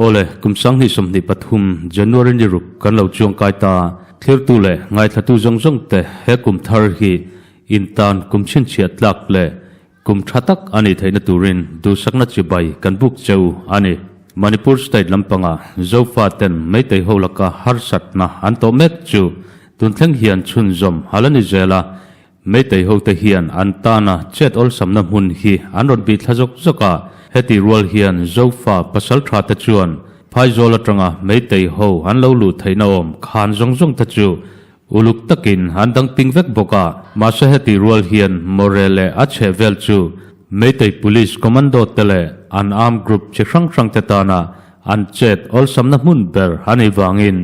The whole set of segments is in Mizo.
Awle, kum 2023 January ni ruk kan lo chuang kai ta. Thlirtu leh ngaithlatu zawng zawng te he kum thar hi intan kum chhinchhiah tlak leh kum tha tak a nih theihna turin duhsakna chibai kan buk cheu a ni. Manipur state lampanga Zofa ten Meitei ho laka harsatna an tawh mek chu tun thleng hian chhunzawm a la ni zel a, Meitei hote hian an tana chet awlsamna hmun hi an rawn bih thla zawk zawk a, heti rual hian Zofa pasal tha te chuan Phaizawl atanga Meitei ho an lo luh theihna awm khan zawng zawng te chu uluk takin an dang ping vek bawk a, mahse heti rual hian More leh a chheh vel chu Meitei Police Commando te leh an armed group chi hrang hrang te tana an chet awlsamna hmun ber a nih vangin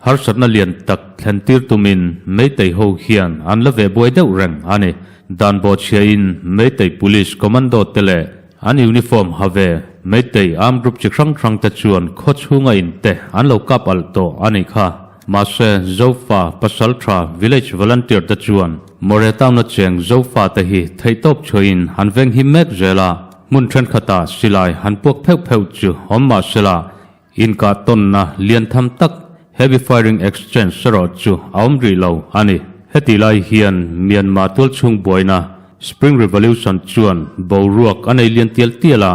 Harsatna lian tak thlen tir tumin Meitei ho hian an la ve buai deuh reng a ni. Dan bawhchhiahin Meitei Police Commando te leh an uniform ha ve Meitei armed group chi hrang hrang te chuan khaw chhunga in te an lo kap alh tawh a nih kha. Mahse, Zofa Pasaltha Village Volunteer te chuan More Town-a cheng Zofa te hi theihtawp chhuahin an veng him mek zel a, hmun thenkhatah silai han puak pheuh pheuh chu awm mahsela Inkah tawnna lian tham tak heavy firing exchange erawh chu a awm rih lo a ni. Heti lai hian Myanmar tualchhung buaina Spring Revolution chuan boruak a nei lian tial tial a,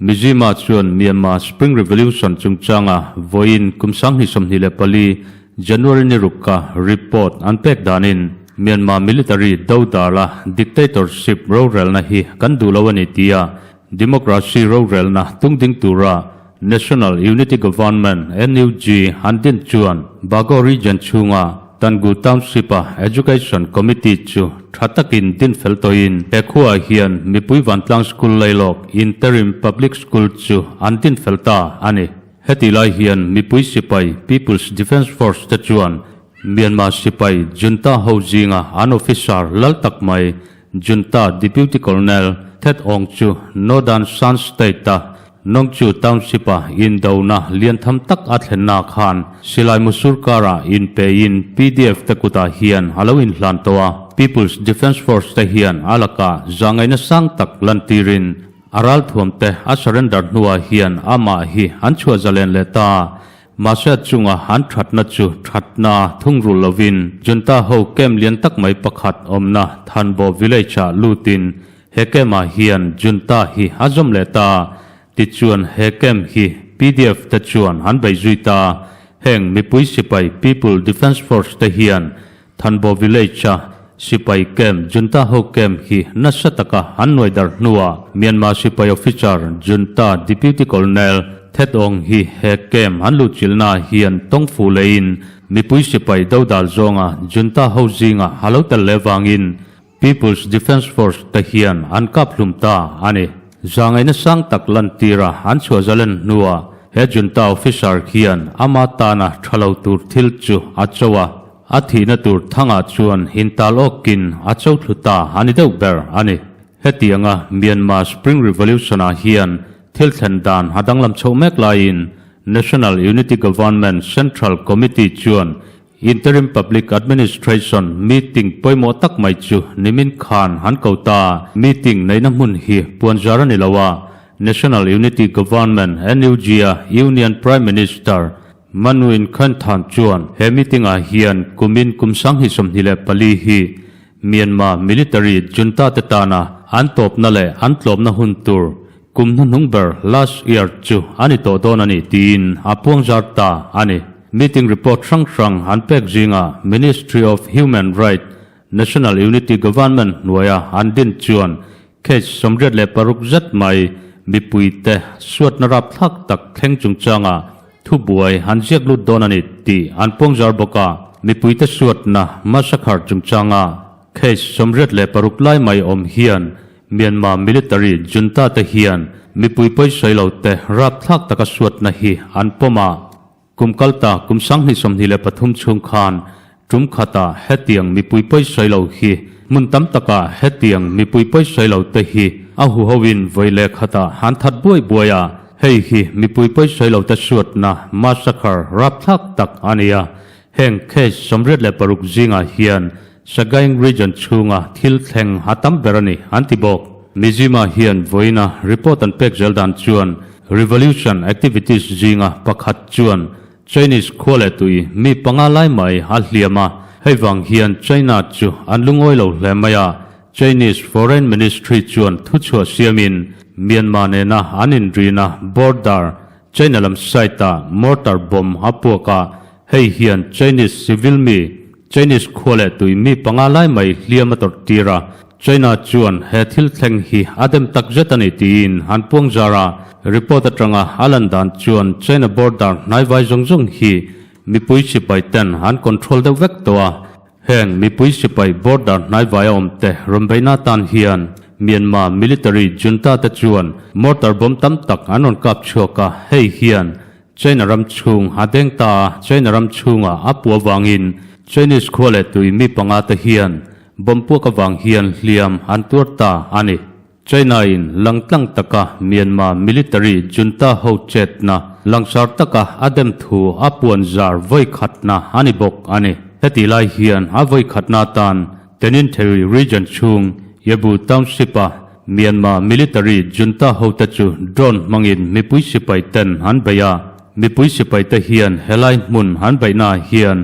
Mizzima chuan Myanmar Spring Revolution chungchanga vawiin kum 2024 January ni rukka report an pek danin Myanmar military dodala dictatorship rorelna hi kan duh lo a ni tia democracy rorelna tungding tura National Unity Government, NUG, an din chuan Bago Region chhunga Tangu Township-a Education Committee chu tha takin din fel tawhin he khuaah hian mipui vantlang school lailawk Interim Public School chu an din fel ta a ni. Hetih lai hian mipui sipai People's Defence Force te chuan Myanmar sipai junta ho zinga an officer lal tak mai Junta Deputy Colonel Thet Aung chu Northern Shan State-a Nongchu Township-a indona lian tham tak a thlenna khan silai musur karah inpeiin PDF te kutah hian a lo inhlan tawh a, People's Defence Force te hian a lakah zahngaihna sang tak lantirin a ralthuam te a surrender hnuah hian amah hi an chhuah zalen leh ta. Mahse a chunga an thatna chu thatna thungrul lovin Junta ho camp lian tak mai pakhat awmna Thanbo Village-ah lutin He camp-ah hian Junta hi a zawm leh ta. Tichuan he camp hi pdf te chuan an bei zui ta. Heng mipui sipai People Defence Force te hian Thanbo Village-a sipai camp Junta ho camp hi nasa taka an nuai dar hnuah Myanmar sipai officer Junta Deputy Colonel Thet Aung hi he camp an luhchilhna hian tawng fuh lehin mipui sipai dodal zawnga Junta ho zinga a lo tel leh vangin People's Defence Force te hian an kap hlum ta a ni. Zangaihna sang tak lantira an chhuah zalen hnuah he junta officer hian ama tana tha lo tur thil chu a cho a, a thihna tur thangah chuan intal awkin a cho thlu ta a ni deuh ber a ni. Hetianga Myanmar Spring Revolution-ah hian thil thlen dan a danglam chhoh mek laiin National Unity Government Central Committee chuan Interim Public Administration meeting pawimawh tak mai chu nimin khan an ko ta. Meeting neihna hmun hi puanzar a ni lo a, National Unity Government, NUG, a Union Prime Minister Manuin Khanthan chuan he meeting-ah hian kumin kum 2024 hi Myanmar military junta te tana an tawpna leh an tlawmna hun tur Kum hnuhnung ber last year chu a ni tawh dawn a ni tiin a puangzar ta a ni. Meeting report hrang hrang an pek zingah Ministry of Human Right, National Unity Government hnuaia an din chuan case 86 zet mai mipuite suatna rapthlak tak thleng chungchanga thubuai an ziak lut dawn a ni tih an puangzar bawk a. Mipuite suatna massacre chungchanga case 86 lai mai awm hian Myanmar military junta te hian mipui pawisawi lo te rapthlak taka suatna hi an pawm a, kum kalta kum 2023 chhung khan tum khatah hetiang mipui pawisawi lo hi hmun tam takah hetiang mipui pawisawi lo te hi a huhoin vawi leh khatah an that buai buai a, hei hi mipui pawisawi lo te suatna massacre rapthlak tak a ni a, heng case 86 zingah hian Sagaing Region chhunga thil thleng a tam ber a ni, an ti bawk. Mizzima hian vawiina report an pek zel dan chuan Revolution activities zinga pakhat chuan Chinese khua leh tui mi panga lai mai a hliam a, hei vang hian China chu an lungawi lo hle mai a, Chinese Foreign Ministry chuan thuchhuah siamin Myanmar nena an inrina border China lam side-ah mortar bomb a puak a, hei hian Chinese civil mi, Chinese khua leh tui mi panga lai mai hliam a tawrh tir a, China chuan he thil thleng hi a dem tak zet a ni tiin an puang zar a, report atanga a lan dan chuan China border hnaivai zawng zawng hi mipui sipai ten an control deuh vek tawh a, heng mipui sipai border hnaivai a awm te rawn beihna atan hian Myanmar military junta te chuan mortar bomb tam tak an rawn kap chhuak a, hei hian China ram chhung a deng ta a, China ram chhungah a puah avangin Chinese khua leh tui mi panga te hian bomb puak avang hian hliam an tuar ta a ni. China in langtlang taka Myanmar military junta ho chetna langsar taka a dem thu a puan zar vawi khatna a ni bawk a ni. Heti lai hian a vawi khatna atan Teninteri region chhung Yebu township-a Myanmar military junta hote chu drone hmangin mipui sipai ten an bei a, mipui sipai te hian helai hmun an beihnaah hian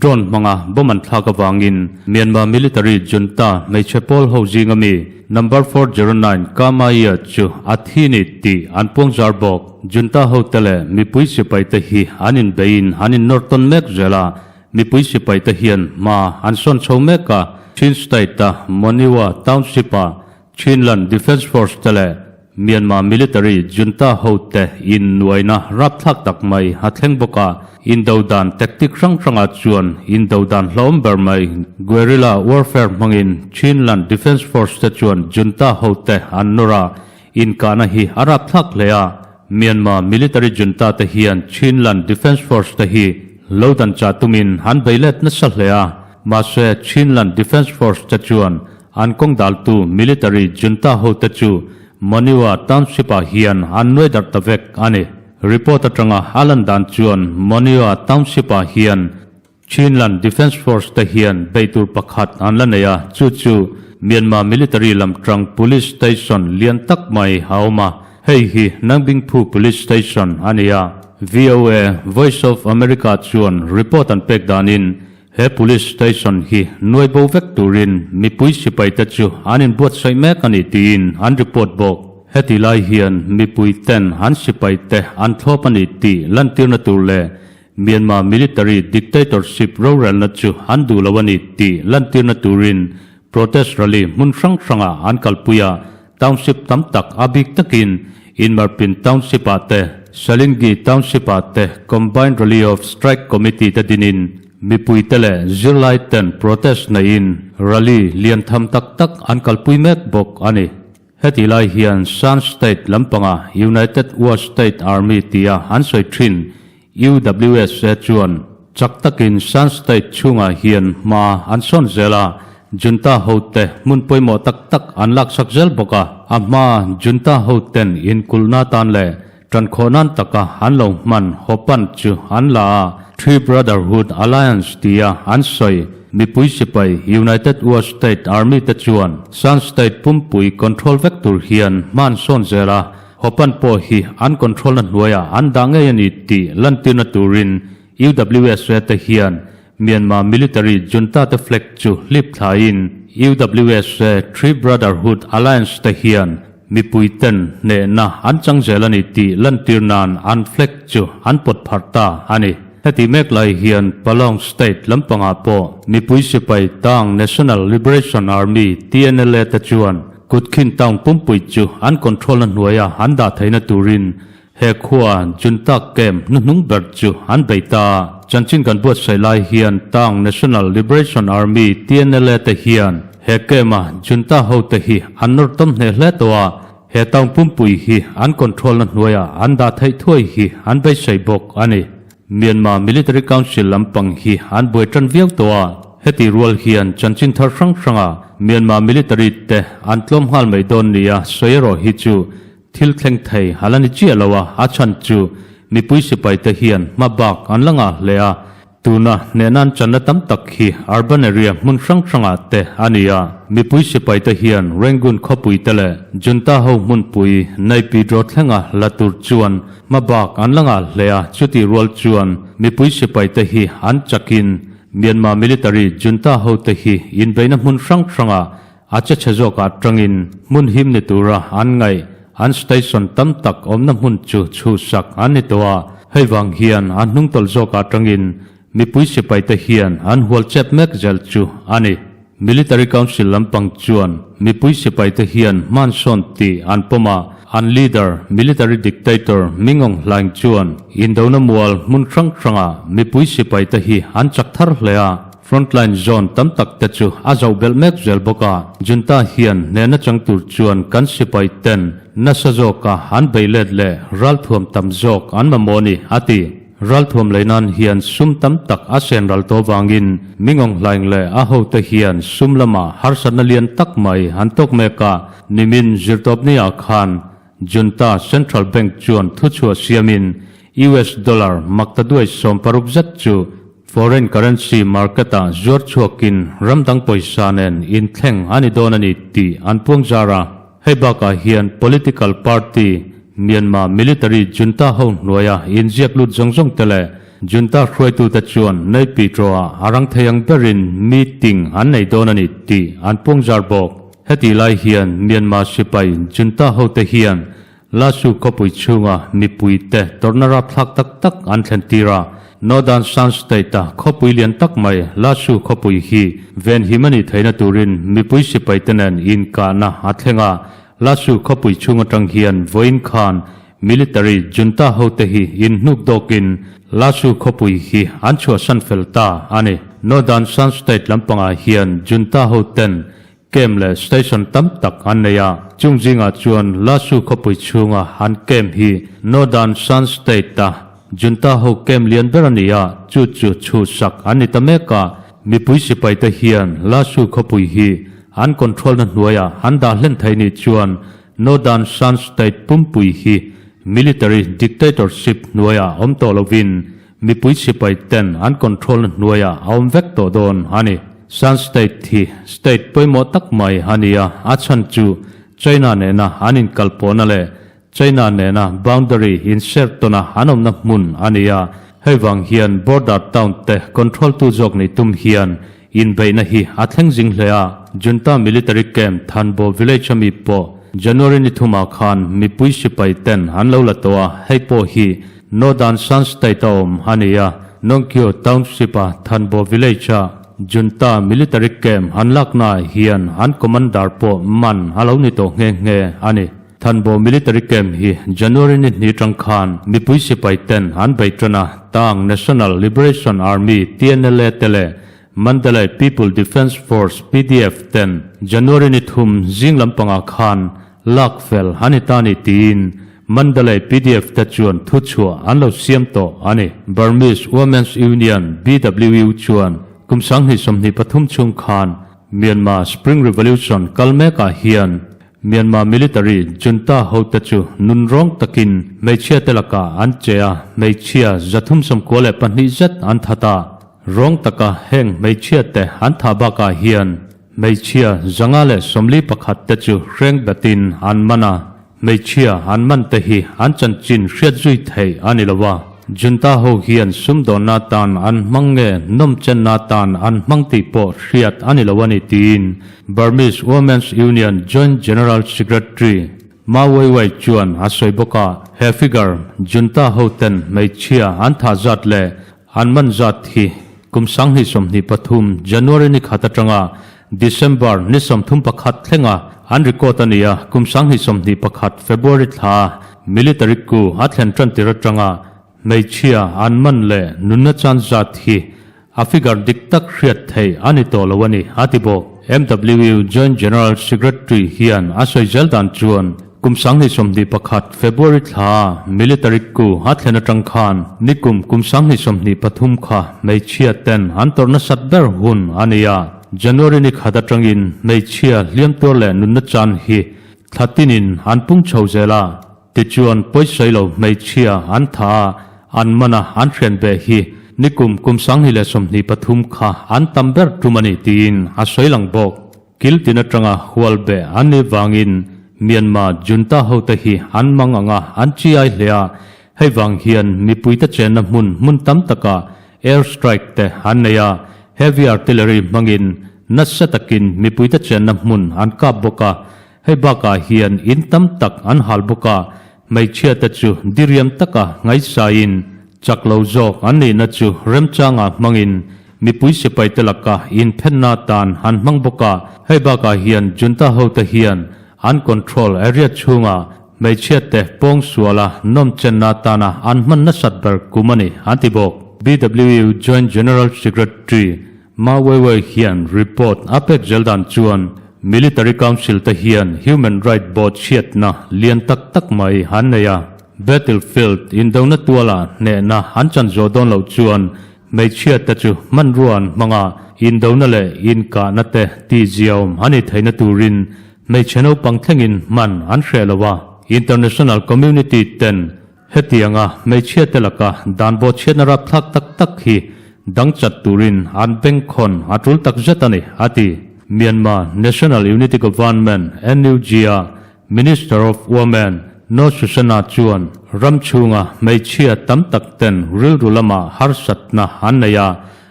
drone hmanga bomb an thlak avangin Myanmar military junta hmeichhe pawl ho zinga mi number 409 Kamaiya chu a thi ni tih an puang zar bawk. Junta hote leh mipui sipai te hi an inbeiin an innawr tawn mek zel a, mipui sipai te hian hma an sawn chho mek a, Chin State-a Monywa Township-ah Chinland Defence Force te leh Myanmar Military Junta ho te innuaina rapthlak tak mai a thleng bawk a, indo dan tactic hrang hrangah chuan indo dan hlauhawm ber mai guerrilla warfare hmangin Chinland Defence Force te chuan Junta ho te an nawr a, inkahna hi a rapthlak hle a, Myanmar Military Junta te hian Chinland Defence Force te hi lo dan chah tumin an bei let nasa hle a, mahse Chinland Defence Force te chuan An kawng daltu military junta hote chu Monywa Township-ah hian an nuai darh ta vek a ni. Report atanga a lan dan chuan Monywa Township-ah hian Chinland Defence Force te hian beih tur pakhat an la nei a, chu chu Myanmar military lam tang police station lian tak mai a awm a, hei hi Nangbingphu Police Station a ni a. VOA, Voice of America chuan report an pek danin He Police Station hi nuai bo vek turin mipui sipai te chu an inbuatsaih mek a ni tiin an report bawk. Heti lai hian mipui ten an sipai te an thlawp a ni tih lantirna tur leh Myanmar military dictatorship rorelna chu an duh lo a ni tih lantirna turin protest rally hmun hrang hrangah an kalpui a, Township tam tak a bik takin Inmarpin Township-ah te, Salingyi Township-ah te Combined Rally of Strike Committee te dinin mipuite leh zirlai ten protest neiin rally lian tham tak tak an kalpui mek bawk a ni. Heti lai hian Shan State lampanga United Wa State Army tia an sawi thin UWSA chuan chak takin Shan State chhungah hian hma an sawn zel a, Junta hote hmun pawimawh tak tak an laksak zel bawk a. A hma Junta hoten inkulhna tan leh tankhawh nan taka an lo hman Hopan chu an la a, Three Brotherhood Alliance tia an sawi mipui sipai United Wa State Army te chuan Shan State pumpui control vek tur hian hma an sawn zel a, Hopan pawh hi an control-na hnuaiah an dah ngei a ni tih lantirna turin UWSA te hian Myanmar military junta te flag chu hlip thlaiin UWSA Three Brotherhood Alliance te hian mipui ten hnehna an chang zel a ni tih lantir nan an flag chu an pawt pharh ta a ni. Heti mek lai hian Palong State lampangah pawh mipui sipai tang National Liberation Army, TNLA, te chuan Kutkin town pumpui chu an control-na hnuaia an dah theihna turin he khua Junta camp hnuhnung ber chu an bei ta. Chanchin kan buatsaih lai hian Tang National Liberation Army, TNLA, te hian he camp-a Junta hote hi an nawr tawm hneh hle tawh a, he town pumpui hi an control-na hnuaia an dah theih thuai hi an beisei bawk a ni. Myanmar Military Council lampang hi an buai tan viau tawh a, heti rual hian chanchin thar hrang hranga Myanmar Military te an tlawm nghal mai dawn nia sawi erawh hi chu thil thleng thei a la ni chiah lo a, a chhan chu mipui sipai te hian hma bak an la ngah hle a. Tuna hnehna an channa tam tak hi urban area hmun hrang hrangah te a ni a. Mipui sipaite hian Rangoon khawpui te leh Junta ho hmunpui Naypyidaw thlenga la tur chuan hmabak an la ngah hle a, chutih rual chuan mipui sipaite hi an chakin Myanmar military Junta hote hi inbeihna hmun hrang hrangah A che chhe zawkah atangin hmun him ni tura an ngaih an station tam tak awmna hmun chu chhuhsak an ni tawh a, hei vang hian a hnungtawlh zawkah atangin mipui sipaite hian an hual chep mek zel chu a ni. Military Council lampang chuan mipui sipaite hian hmansawn tih an pawm a, an leader military dictator Min Aung Hlaing chuan indona mual hmun hrang hrangah mipui sipaite hi an chak thar hle a, Frontline zone tam tak te chu a zoh belh mek zel bawk a, Junta hian hnehna chang tur chuan kan sipai ten nasa zawka an beih let leh ralthuam tam zawk an mamawh a ni, a ti. Ralthuam lei nan hian sum tam tak a sen ral tawh vangin Mingawng Hlaing leh a hote hian sum lamah harsatna lian tak mai an tawk mek a, nimin zirtawpni ah khan Junta Central Bank chuan thuchhuah siamin US dollar maktaduai 60 zet chu Foreign currency market-ah zuar chhuakin ram dang pawisa nen inthleng a ni dawn a ni tih an puang zar a. Hei bakah hian political party, Myanmar military junta ho hnuaia inziak lut zawng zawng te leh junta hruaitute chuan Naypyidaw-ah a rang thei ang berin meeting an nei dawn a ni tih an puang zar bawk. Hetih lai hian Myanmar sipai junta hote hian Lasu khawpui chhunga mipuite tawrhna rapthlak tak tak an thlen tir a, Northern Shan State-a khawpui lian tak mai Lasu khawpui hi venhim a nih theihna turin mipui sipaite nen inkahna a thleng a. Lasu khawpui chhung atang hian vawiin khan military junta hote hi inhnuk dawkin Lasu khawpui hi an chhuahsan fel ta a ni. Northern Shan State lampangah hian junta hoten Camp leh station tam tak an nei a, chung zingah chuan Lasu khawpui chhunga an camp hi Northern Shan State-a junta ho camp lian ber a ni a, chu chu chhuhsak an ni ta mek a. Mipui sipaite hian Lasu khawpui hi an control-na hnuaiah an dah hlen thei nih chuan Northern Shan State pumpui hi military dictatorship hnuaiah awm tawh lovin Mipui sipai ten an control na hnuaiah a awm vek tawh dawn a ni. Shan State hi state pawimawh tak mai a ni a, a chhan chu China nena an inkalpawhna leh China nena boundary inshare tawna an awmna hmun a ni a, hei vang hian border town te control tu zawk nih tum hian inbeihna hi a thleng zing hle a. Junta military camp Thanbo village ami pawh January ni thumah khan mipui sipai ten an lo la tawh a, hei pawh hi Northern Shan State a awm a ni a, Nongkyo Township-a Thanbo Village-a Junta military camp an laknaah hian an commander pawh man a lo ni tawh nghe nghe a ni. Thanbo military camp hi January ni hnih atang khan mipui sipai ten an bei tan a, Tang National Liberation Army, TNLA, te leh Mandalay People Defence Force, pdf, ten January ni thum zing lampangah khan lak fel a ni ta ni tiin Mandalay pdf te chuan thuchhuah an lo siam tawh a ni. Burmese Women's Union, BWU, chuan kum 2023 chhung khan Myanmar Spring Revolution kal mekah hian Myanmar military junta hote chu nunrawng takin hmeichhia te lakah an che a, hmeichhia 392 zet an that a. Rawng taka heng hmeichhia te an thah bakah hian hmeichhia 141 te chu hreng betin an man a, hmeichhia an man te hi an chanchin hriat zui theih a ni lo a. Junta ho hian sumdawnna tan an hmang nge nawmchenna tan an hmang tih pawh hriat a ni lo a ni tiin Burmese Women's Union Joint General Secretary Ma Wai Wai chuan a sawi bawk a. He figure junta ho ten hmeichhia an thah zat leh An man zat hi kum 2023 January ni khat atanga December ni 31 thlenga an record a ni a, kum 2021 February thla military coup a thlen tan tir atanga hmeichhia an man leh nunna chan zat hi a figure dik tak hriat theih a ni tawh lo a ni, a ti bawk. MWU Joint General Secretary hian a sawi zel dan chuan, Kum 2021 February thla military coup a thlen atang khan nikum kum 2023 kha hmeichhia ten an tawrh nasat ber hun a ni a. January ni khat atangin hmeichhia hliam tuar leh nunna chan hi thla tinin an pung chho zel a. Tichuan pawisawi lo hmeichhia an tha a, an man a, an hrian beh hi. Nikum kum 2023 kha an tam ber tum a ni tiin a sawi lang bawk. Kil tin atanga hual be an nih vangin Myanmar junta hote hi an mang ang a, an chi ai hle a. Hei vang hian mipuite chenna hmun hmun tam takah air strike te an nei a, heavy artillery hmangin nasa takin mipuite chenna hmun an kap bawk a. Hei bakah hian in tam tak an hal bawk a, hmeichhia te chu diriam taka ngaihsaiin chak lo zawk an nihna chu remchangah hmangin mipui sipai te laka inphenna atan an hmang bawk a. Hei bakah hian junta hote hian an control area chhunga hmeichhia te pawngsuala nawmchenna atana an hman nasat ber kum a ni an ti bawk. BWU Joint General Secretary Ma Wei Wei hian report a pek zel dan chuan Military Council te hian human right board chhiatna lian tak tak mai an nei a. Battlefield indona tuala hnehna an chan zawh dawn loh chuan hmeichhia te chu hmanrua an hmang a, indona leh inkahna te tihziaawm a nih theihna turin hmeichhe naupang thlengin hman an hreh lo a. International community ten Hetianga hmeichhia te laka dan bawhchhiatna rapthlak tak tak hi dang chat turin an bengkhawn a tul tak zet a ni, a ti. Myanmar National Unity Government, NUG, a Minister of Women, No Susana chuan ram chhunga hmeichhia tam tak ten rilru lamah harsatna an nei a,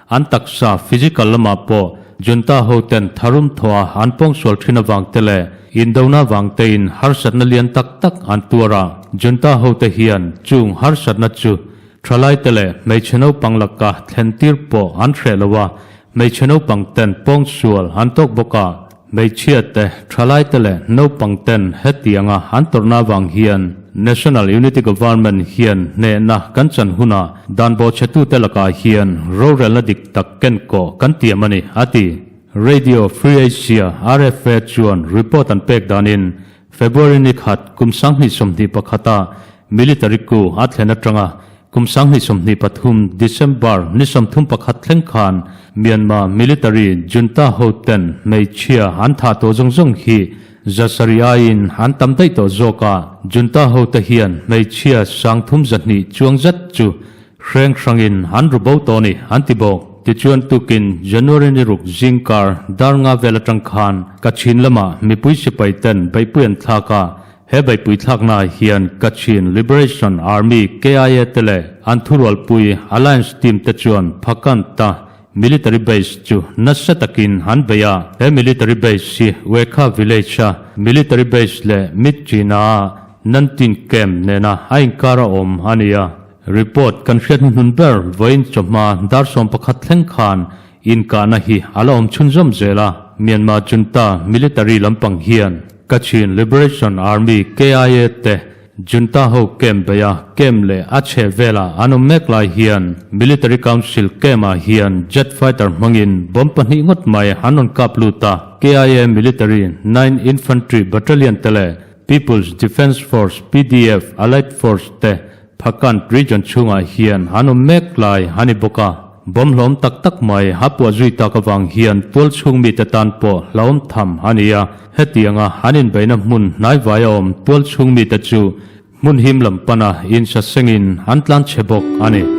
An taksa, physical, lamah pawh junta hoten tharum thawha an pawngsual thin avang te leh indona avang tein harsatna lian tak tak an tuar a. Junta hote hian chung harsatna chu thalai te leh hmeichhe naupang laka thlen tir pawh an hreh lo a, hmeichhe naupang ten pawngsual an tawk bawk a. Hmeichhia te, thalai te leh naupang ten hetianga an tawrhna avang hian National Unity Government hian hnehna kan chan hunah dan bawhchhetute lakah hian rorelna dik tak ken kawh kan tiam a ni, a ti. Radio Free Asia, RFA, chuan report an pek danin February ni khat kum 2021 ah military coup a thlen atanga Kum 2023 December ni 31 thleng khan Myanmar military junta hoten hmeichhia an thah tawh zawng zawng hi zasarih aiin an tam daih tawh zawk a, junta hote hian hmeichhia 32 chuang zet chu hreng hrangin an ru bo tawh a ni an ti bawk. Tichuan tukin January ni ruk zingkar dar nga vel atang khan Kachin lamah mipui sipai ten beihpui an thlak a, He beihpui thlaknaah hian Kachin Liberation Army, KIA, te leh an thurualpui Alliance team te chuan Phakanta military base chu nasa takin an bei a. He military base hi Wekha village-a military base leh Myitkyina-a Nantin camp nena a inkar a awm a ni a. Report kan hriat hnuhnun ber vawiin chawhma dar 11 thleng khan Inkahna hi a la awm chhunzawm zel a, Myanmar junta military lampang hian Kachin Liberation Army, KIA, te junta ho camp beih a, camp leh a chheh velah an awm mek lai hian Military Council camp ah hian jet fighter hmangin bomb pahnih ngawt mai an rawn kap lut a, KIA military 9 Infantry Battalion te leh People's Defence Force, PDF, Allied Force te Phakant region chhungah hian an awm mek lai a ni bawk a. Bomb hlawm tak tak mai a puah zui tak avang hian tual chhung mite tan pawh hlauhawm tham a ni a. Hetianga an inbeihna hmun hnaivai a awm tual chhung mite chu hmun him lam pana insa sengin an tlan chhe bawk a ni.